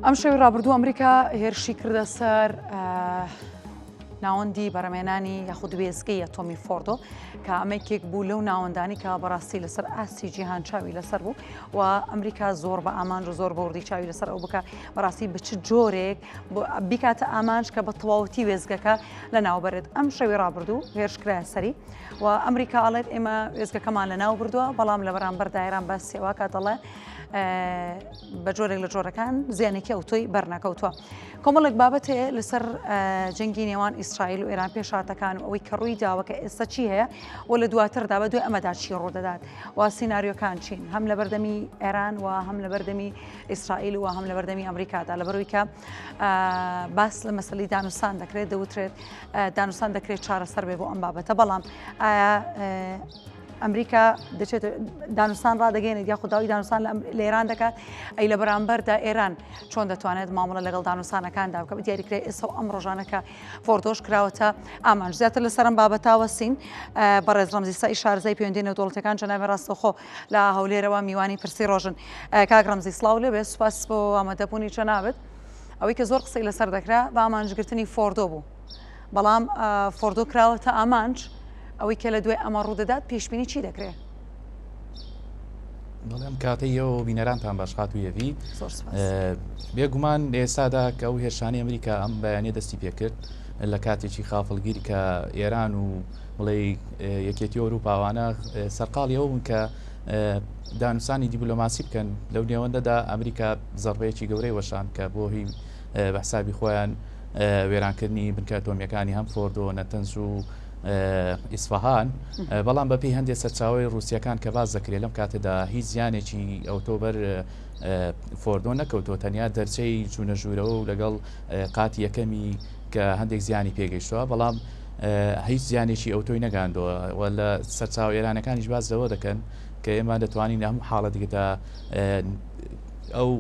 ئەم شەوی ڕابردوو ئەمریکا هێرشی کردە سەر ناوەندی بەرەمێنانی یاخود وێزگەی ئەتۆمی فۆردۆ کە ئەمەکێک بوو لەو ناوەندانی کە بەڕاستی لەسەر ئاستی جیهان چاوی لەسەر بوو و ئەمریکا زۆر بە ئامانج و زۆر بەوردی چاوی لەسەر ئەو بکە بەڕاستی بچ جۆرێک بیکاتە ئامانج کە بە تەواوەتی وێزگەکە لە ناوبەرێت ئەم شەوی ڕابردوو هێرشکرایە سەری و ئەمریکا ئەڵێت ئێمە وێزگەکەمان لە ناو بردووە بەڵام لە بەرامبەر دایران باسی ئەوە دەڵێ بە جۆرێک لە جۆرەکان زیانێکی ئەوتۆی بەرنەکەوتووە. کۆمەڵێک بابەت هەیە لەسەر جەنگی نێوان ئیسرائیل و ئێران پێشاتەکان و ئەوەی کە ڕووی داوە کە ئێستا چی هەیە و لە دواتردا بە دوای ئەمەدا چی ڕوودەدات و سیناریۆکان چین هەم لە بەردەمی ئێران و هەم لە بەردەمی ئیسرائیل و هەم لە بەردەمی ئەمریکادا لە بەروی کە باس لە مەسەلی دانوسان دەکرێت دەوترێت دانوسان دەکرێت چارەسەر بێ بۆ ئەم بابەتە بەڵام ئایا ئەمریکا دەچێت دانوستان ڕادەگەێنێت یاخود داوای دانوستان لە ئێران دەکات ئەی لە بەرامبەردا ئێران چۆن دەتوانێت مامەڵە لەگەڵ دانوستانەکاندا بکە دیاریکرێ ئێستا و ئەم ڕۆژانەکە فۆردۆش کراوەتە ئامانج زیاتر لەسەرم بابەتاوە سین بەڕێز ڕەمزی سای شارزای پەیوەندی نێودەوڵەتەکان جەنابی ڕاستەوخۆ لە هەولێرەوە میوانی پرسی ڕۆژن کاک ڕەمزی سڵاو لێبێ سوپاس بۆ ئامادەبوونی جەنابت ئەوەی کە زۆر قسەی لەسەر دەکرا بە ئامانجگرتنی فۆردۆ بوو بەڵام فۆردۆ کراوەتە ئامانج، ئەوەی کە لە دوای ئەمە ڕوودەدات پێشبینی چی دەکرێت؟ بەڵێ ئەم کاتەی ئێوە بینەرانتان باش خاتوو یەڤی بێگومان لە ئێستادا کە ئەو هێرشانی ئەمریکا ئەم بەیانە دەستی پێکرد لە کاتێکی خافڵگیر کە ئێران و بڵێ یەکێتی ئەوروپاوانە سەرقاڵی ئەو بوون کە دانوسانی دیبلۆماسی بکەن لەو نێوەندەدا ئەمریکا زەربەیەکی گەورەی وەشان کە بۆ هی بە حسابی خۆیان وێرانکردنی بنکە ئەتۆمیەکانی هەم فۆردۆ، نەتەنز و ئیسفەهان، بەڵام بەپێی هەندێک سەرچاوەی ڕووسیەکان کە باس دەکرێت لەم کاتەدا هیچ زیانێکی ئەوتۆ بەر فۆردۆ نەکەوتووە تەنیا دەرچەی چوونە ژوورەوە و لەگەڵ قاتی یەکەمی کە هەندێک زیانی پێگەیشتووە بەڵام هیچ زیانێکی ئەوتۆی نەگاندووە و لە سەرچاوە ئێرانەکانیش باس لەوە دەکەن کە ئێمە دەتوانین هەموو حاڵەتێکدا ئەو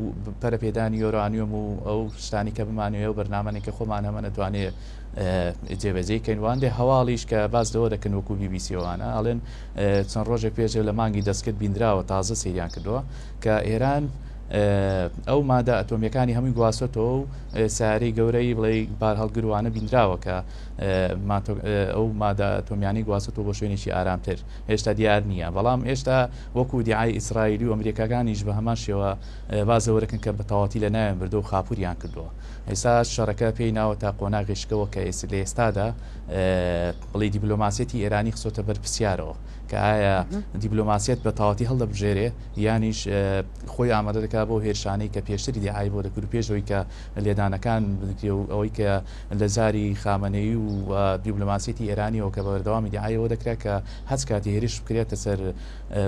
پەرەپێدانی یۆرانیۆم و ئەو شتانی کە بمانەوێ و بەرنامەنی کە خۆمان هەمە نەتوانێ جێبەجێ کەین واندێ هەواڵیش کە باس لەوە دەکەن وەکو بیبیسیەوانە ئەڵێن چەند ڕۆژێک پێشێ لە مانگی دەستکرد بیندراوە تازە سەیریان کردووە کە ئێران ئەو مادە ئەتۆمیەکانی هەمووی گواستۆتەوە و سیارەی گەورەی بڵێ بارهەڵگروانە بیندراوە کە ئەو مادە ئەتۆمیانی گواستەوە بۆ شوێنێکی ئارامتر هێشتا دیار نییە بەڵام ئێشتا وەکو دیعای ئیسرائیلی و ئەمریکاکانیش بە هەمان شێوە باس لەوە دەکەن کە بە تەواوەتی لە ناویان بردووە و خاپووریان کردووە. ئێستا شەڕەکە پێی ناوەتە قۆناغی شکەوە کە لە ئێستادا بڵێی دیبلۆماسیەتی ئێرانی خستۆتە بەر پرسیارەوە کە ئایا دیبلۆماسیەت بە تەواوەتی هەڵدەبژێرێ یانیش خۆی ئامادە دەکات بۆ هێرشانەی کە پێشتر ئیدیعای بۆ دەکرد و پێش ئەوەی کە لێدانەکان بدرێ و ئەوەی کە لە زاری خامەنەیی و دیبلۆماسیەتی ئێرانیەوە کە بە بەردەوام ئیدیعای ئەوە دەکرا کە هەچ کاتی هێرش بکرێتە سەر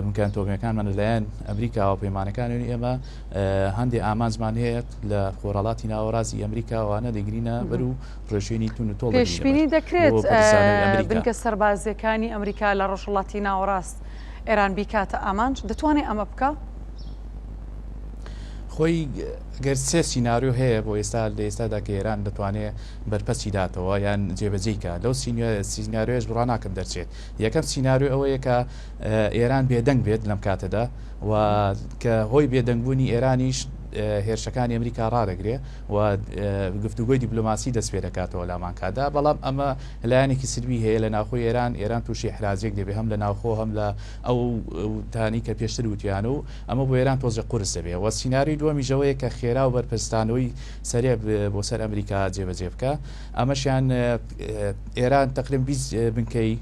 بنکە ئەتۆمییەکانمان لەلایەن ئەمریکاوە پەیمانەکانی ئێمە هەندێ ئامانجمان هەیە لە خۆرهەڵاتی ناوەڕاستی ئەمریکاوانە دەگرینە بەر و ڕێژێنی تون و تۆڵ پێشبینی دەکرێت بنکە سەربازیەکانی ئەمریکا لە ڕۆژهەڵاتی ناوەڕاست ئێران بیکاتە ئامانج دەتوانێت ئەمە بکە؟ خۆی گەر سێ سیناریۆ هەیە بۆ ئێستا لە ئێستادا کە ئێران دەتوانێت بەرپەرچی داتەوە یان جێبەجێی کا لەو سیناریۆیەش بڕوا ناکەم دەرچێت یەکەم سیناریۆ ئەوەیە کە ئێران بێدەنگ بێت لەم کاتەدا و کە هۆی بێدەنگبوونی ئێرانیش هێرشەکانی ئەمریکا ڕادەگرێ و گفتوگۆی دیپلۆماسی دەست پێ دەکاتەوە لامان کادا بەڵام ئەمە لایەنێکی سلبی هەیە لە ناوخۆی ئێران ئێران تووشی ئیحراجێک دەبێت هەم لە ناوخۆ هەم لە ئەو تانی کە پێشتر وتیان و ئەمە بۆ ئێران تۆزێ قورس دەبێت و سیناریۆی دووەمیش ئەوەیە کە خێرا و بەرپەرچدانەوەی سەرێ بۆ سەر ئەمریکا جێبەجێ بکا ئەمەشیان ئێران تقریبا 20 بنکەی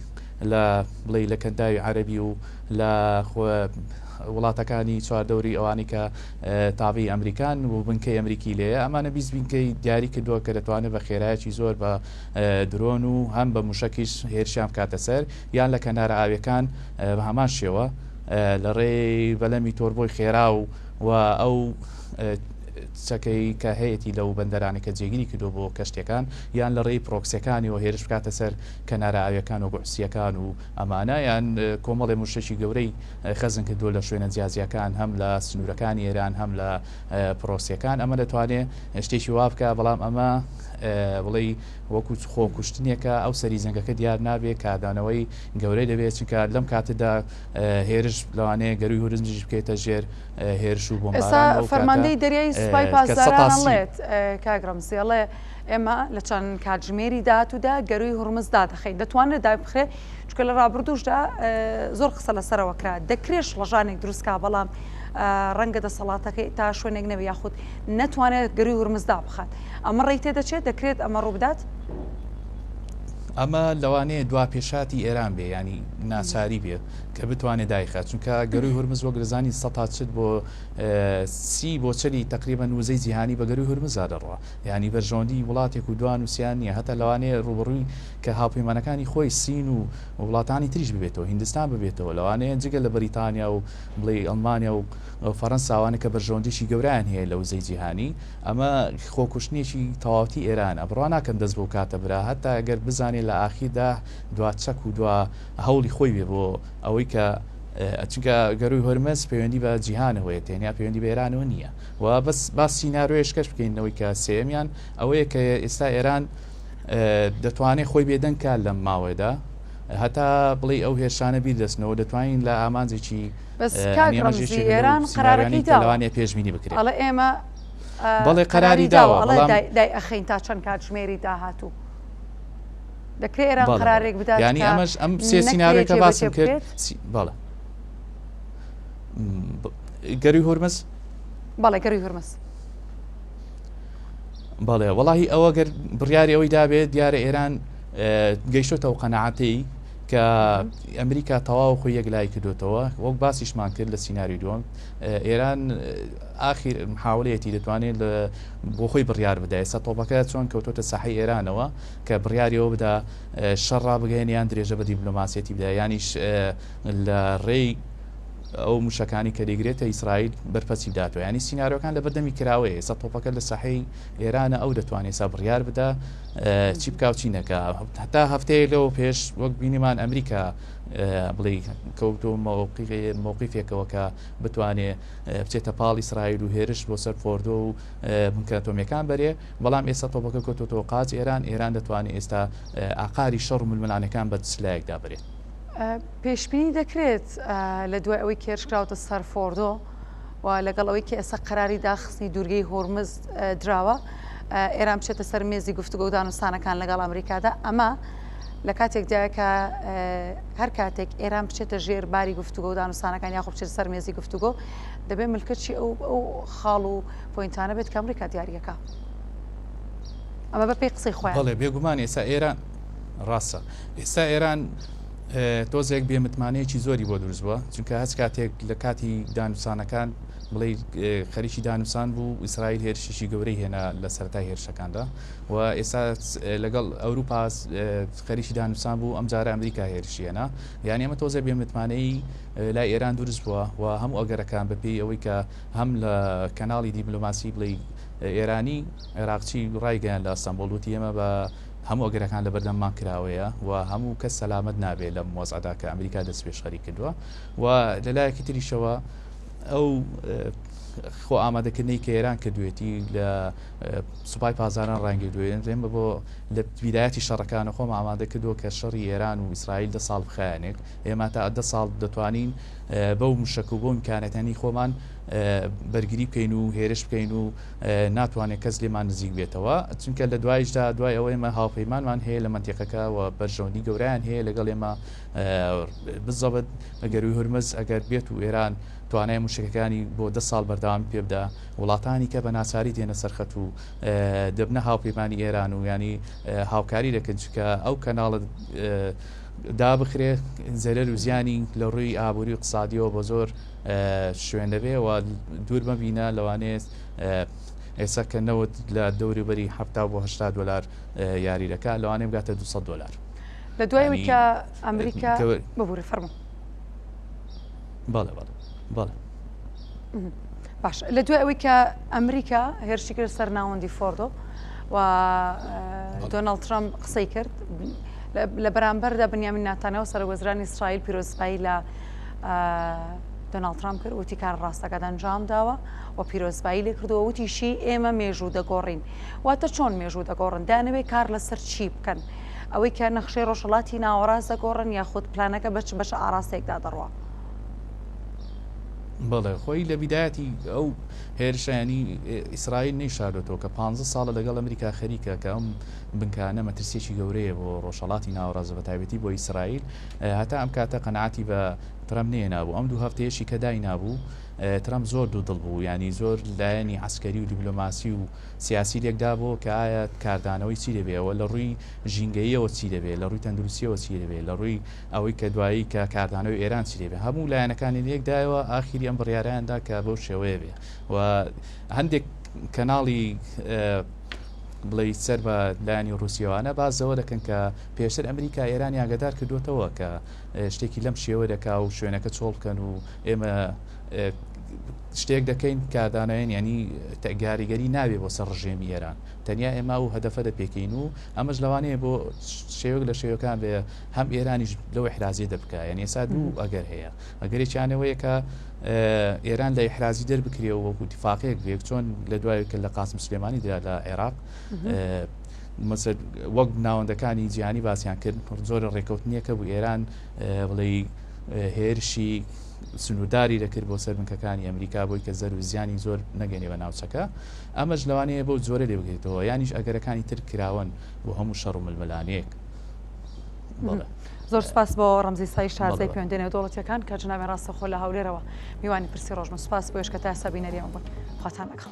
لە بڵێ لە کەنداوی عەربی و لە وڵاتەکانی چواردەوری ئەوانی کە تابعی ئەمریکان و بنکەی ئەمریکی لێیە ئەمانە 20 بنکەی دیاری کردووە کە دەتوانێت بە خێرایەکی زۆر بە درۆن و هەم بە موشەکیش هێرشیان بکاتە سەر یان لە کەنارە ئاویەکان بە هەمان شێوە لە ڕێی بەلەمی تۆربۆی خێرا و و ئەو چەکەی کە هەیەی لەو بەندەرانە کە جێگیری کردو بۆ کەشتەکان یان لە ڕێی پرۆکسەکانی و هێرش بکاتە سەر کەنارە ئاویەکان و حوسیەکان و ئەمانە یان کۆمەڵی موشەکی گەورەی خەزن کردو لە شوێنە جیاجیاکان هەم لە سنوورەکانی ئێران هەم لە پرۆکسیەکان ئەمە دەتوانێت شتێکی وا بکە بەڵام ئەمە بڵێ وەکو خۆکوشتنێکە ئەو سەری جەنگەکە دیار نابێت کاردانەوەی گەورەی دەبێت چونکە لەم کاتەدا هێرش لەوانەیە گەروی هورمزیش بکەێتە ژێر هێرش و بۆمباران. ئێستا فەرماندەی دەریایی سوپای. سوپای پاسداران ئەڵێت کاک ڕەمزی ئەڵێ ئێمە لە چەند کاتژمێری داهاتوودا گەرووی هورمز دادەخەین دەتوانرێت دابخرێت چونکە لە ڕابردووشدا زۆر قسە لەسەرەوە کرا دەکرێت شڵەژانێک دروست کا بەڵام ڕەنگە دەسەڵاتەکەی تا شوێنێک نەبێ یاخود نەتوانێت گەرووی هورمز دابخات ئەمە ڕێی تێدەچێت دەکرێت ئەمە ڕووبدات؟ ئەمە لەوانەیە دوا پێشاتی ئێران بێ ینی ناچاری بێ کە بتوانێت دایخات چونکە گەروی هورمز وەک دەزانی سەتا چت بۆ سی بۆ چلی تقریبا وزەی جیهانی بە گەروی هورمزا دەڕوا یانی بەرژەوەندی وڵاتێک و دوان و سیان نییە هەتا لەوانەیە ڕوبڕووی کە هاوپەیمانەکانی خۆی سین و وڵاتانی تریش ببێتەوە هیندستان ببێتەوە لەوانەیە جگە لە بەریتانیا و بڵێ ئەڵمانیا و فەرەنساوانە کە بەرژەوەندیی گەورەیان هەیە لە وزەی جیهانی ئەمە خۆکوشتنێکی تەواوەتی ئێرانە بڕوا ناکەم دەست بەو کاتە برا هەتا گەر بزانێ لە ئاخیردا دوا چەک و دوا هەوڵی خۆی بێ بۆ ئەوەی کە چونکە گەروی هۆرمز پەیوەندی بە جیهانەوەیە تەنیا پەیوەندی بە ئێرانەوە نییە و بەس با سینارۆیش کەش بکەینەوەی کە سێیەمیان ئەوەیە کە ئێستا ئێران دەتوانێت خۆی بێدەنگ کا لەم ماوەیەدا هەتا بڵێ ئەو هێرشانە بیر دەستنەوە دەتوانین لە ئامانجێکی بەس کاک ڕەمزی ئێران قەرارەکەی داوە لەوانەیە پێشبینی بکرێت ئەڵێ ئێمە بەڵێ قەراری داوە ئەڵێ دای ئەخەین تا چەند کاتژمێری داهاتوو دەکرێت ئێران قەرارێک بدات ینی ئەمەش ئەم سێ سیناریۆکە باسم کرد بەڵێ گەروی هورمز بەڵێ گەروی هورمز بەڵێ وەڵاهی ئەوە گەر بڕیاری ئەوەی دابێت دیارە ئێران گەیشتۆتەوە قەنەعاتەی کە ئەمریکا تەواو خۆی یەکلای کردوتەوە وەک باسیشمان کرد لە سینناری دووەم ئێران ئاخیر محاولەیەتی دەتوانێت لە بۆ خۆی بڕیار بدە ئێستا تۆپەکە چۆن کەوتۆتە ساحی ئێرانەوە کە بڕیاریەوە بدا شەڕ ڕابگەێن یان درێژە بە دیبلۆماسیەتی بدا یانیش لە ڕێی ئەو موشەکانی کە دەیگرێتە ئیسرائیل بەرپەرچی بداتەوە یانی سیناریۆکان لە بەردەمی کراوەیە ئێستا تۆپەکە لە ساحەی ئێرانە ئەو دەتوانێت ئێستا بڕیار بدا چی بکا و چی نەکا هەتا هەفتەیە لەوە پێش وەک بینیمان ئەمریکا بڵێ کەوتۆ مەوقیفێکەوە کە بتوانێ بچێتە پاڵ ئیسرائیل و هێرش بۆ سەر فۆردۆ و بنکە ئەتۆمیەکان بەرێ بەڵام ئێستا تۆپەکە کەوتۆتەوە قاچ ئێران ئێران دەتوانێت ئێستا ئاقاری شەڕ و ململانەکان بە چ لایەکدا بەرێت. پێشبینی دەکرێت لە دوای ئەوەی کە هێرشکراوەتە سەر فۆردۆ و لەگەڵ ئەوەی کە ئێستا قەراری داخستنی دوورگەی هۆرمز دراوە، ئێران بچێتە سەر مێزی گفتوگۆ و دانوستانەکان لەگەڵ ئەمریکادا، ئەمە لە کاتێکدایە کە هەر کاتێک ئێران بچێتە ژێر باری گفتوگۆ و دانوستانەکان یاخۆ بچێتە سەر مێزی گفتوگۆ دەبێت ملکەچی ئەو ئەو خاڵ و point انە بێت کە ئەمریکا دیاریەکە. ئەمە بە پێی قسەی خۆیان. بەڵێ بێگومان ئێستا ئێران ڕاستە ئێستا ئێران تۆزێک بێ متمانەیەکی زۆری بۆ دروست بووە چونکە هەچ کاتێک لە کاتی دانوسانەکان بڵێ خەریکی دانوسان بوو ئیسرائیل هێرشێکی گەورەی هێنا لە سەرای هێرشەکاندا و ئێستا لەگەڵ ئەوروپا خەریکی دانوسان بوو ئەم جارە ئەمریکا هێرشی هێنا یعنی ئەمە تۆزێ بێ متمانەی لای ئێران دروست بووە و هەموو ئەگەرەکان بەپێی ئەوەی کە هەم لە کەناڵی دیبلۆماسی بڵێ ئێرانی عێراقچی ڕایگەیان لە ئەستەنبوڵ وتی ئێمە بە هەموو ئەگەرەکان لەبەردەممان کراوەیە و هەموو کەس سەلامەت نابێت لەم وەزعەدا کە ئەمریکا دەستپێشخەری کردووە و لە لایەکی تریشەوە ئەو خۆ ئامادەکردنەی کە ئێران کردوێتی لە سوپای پاسداران ڕانگردوێن ئێمە بۆ لە بیدایەتی شەڕەکانە خۆم ئامادە کردووە کە شەڕی ئێران و ئیسرائیل دە ساڵ بخایەنێک ئێمە تا دە ساڵ دەتوانین بەو مشەک و بۆ ئیمکانەتانی خۆمان بەرگری بکەین و هێرش بکەین و ناتوانێت کەس لێمان نزیک بێتەوە، چونکە لە دوایشدا دوای ئەوە ئێمە هاوپەیمانمان هەیە لە مەنتیقەکە و بەرژەوەندی گەورەیان هەیە لەگەڵ ئێمە بزەبت گەروی هورمز ئەگەر بێت و ئێران توانای موشەکەکانی بۆ دە ساڵ بەردەوامی پێ بدا وڵاتانی کە بە ناچاری دێنە سەرخەت و دەبنە هاوپەیمانی ئێران و ینی هاوکاری دەکەن چونکە ئەو کەناڵە دابخرێ زەرەر و زیانی لە ڕووی ئابووری و اقتصادیەوە بە زۆر شوێن دەبێ و دوور مەبینە لەوانەیە ئێستا کە نەوت لە دەوری بەری ه بۆ هشتا دلار یاری دەکات لەوانەیە بگاتە 200 دلار لە دوای کە ئەمریکا ببوورە فەرموو بەڵێ بەڵێ بەڵێ باش لە دوای ئەوەی کە ئەمریکا هێرشی کرد سەر ناوەندی فۆردۆ و دۆناڵد ترامپ قسەی کرد لە بەرامبەردا بنیامین ناتانەوە سەرۆک وەزیرانی ئیسرائیل پیرۆزبایی لە دۆناڵد ترامپ کرد وتی کار ڕاستەکەت ئەنجام داوە و پیرۆزبایی لێ کردووە وتیشی ئێمە مێژوو دەگۆڕین واتە چۆن مێژوو دەگۆڕن دانەوێ کار لەسەر چی بکەن ئەوەی کە نەخشەی ڕۆژهەڵاتی ناوەڕاست دەگۆڕن یاخود پلانەکە بەچ بەش ئاراستێکدا دەڕوا. بەڵێ خۆی لە بیدایەتی ئەو هێرشە ینی ئیسرائیل نەیشاردۆتەوە کە 15 ساڵە لەگەڵ ئەمریکا خەریکە کە ئەم بنکانە مەترسیەکی گەورەیە بۆ ڕۆژهەڵاتی ناوەڕاست بە تایبەتی بۆ ئیسرائیل هەتا ئەم کاتە قەناعەتی بە ترەمپ نەیەنابوو ئەم دوو هەفتەیەشی کە داینابوو ترەمپ زۆر دوودڵ بوو ینی زۆر لایەنی عسکەری و دیبلۆماسی و سیاسی لێکدابوو کە ئایا کاردانەوەی چی دەبێەوە لە ڕووی ژینگەیەوە چی دەبێت لە ڕووی تەندروستیەوە چی دەبێت لە ڕووی ئەوەی کە دوایی کە کاردانەوەی ئێران چی لێبێ هەموو لایەنەکانی لێکدایەوە ئاخیری ئەم بڕیارەیان دا کە بەو شێوەیە بێ و هەندێک کەناڵی بڵێ سەر بە لایەنی رووسیەوانە بازەوە دەکەن کە پێشتر ئەمریکا ئێرانی ئاگدار کردوێتەوە کە شتێکی لەم شێوە دەکا و شوێنەکە چۆڵ بکەن و ئێمە شتێک دەکەین کاردانەوەین ینی تەگاریگەری ناوێ بۆ سەر ڕژێمی ئێران تەنیا ئێمە و هەدەفە دەپێکین و ئەمەش لەوانەیە بۆ شێوەک لە شێوەکان بێ هەم ئێرانیش لەو ئیحرازیە دەبکا یعنی ئێستا دوو ئەگەر هەیە ئەگەرێکیان ئەوەیە کە ئێران لە ئیحرازی دەربکرێ و وەکو اتفاقێک بێت چۆن لە دوای کە لە قاسم سلێمانی درا لە عێراق مەسەر وەک ناوەندەکانی جیهانی باسییان کرد زۆرە ڕێکەوتنیەکە بوو ئێران بڵێ هێرشی سنوورداری دەکرد بۆ سەر بنکەکانی ئەمریکا بۆی کە زەر و زیانی زۆر نەگەنێ بە ناوچەکە ئەمەش لەوانەیە بەو جۆرە لێ بگرێتەوە یانیش ئەگەرەکانی تر کراوەن بۆ هەموو شەڕ و ململانێک. زۆر سپاس بۆ ڕەمزی سای شارزای پەیوەندیە نێودەوڵەتیەکان کە جنابیان ڕاستەوخۆ لە هەولێرەوە میوانی پرسی ڕۆژ بوون سپاس بۆ یش کە تا ئێستا بینەری ئێمە بوون خواتان لەگەڵ.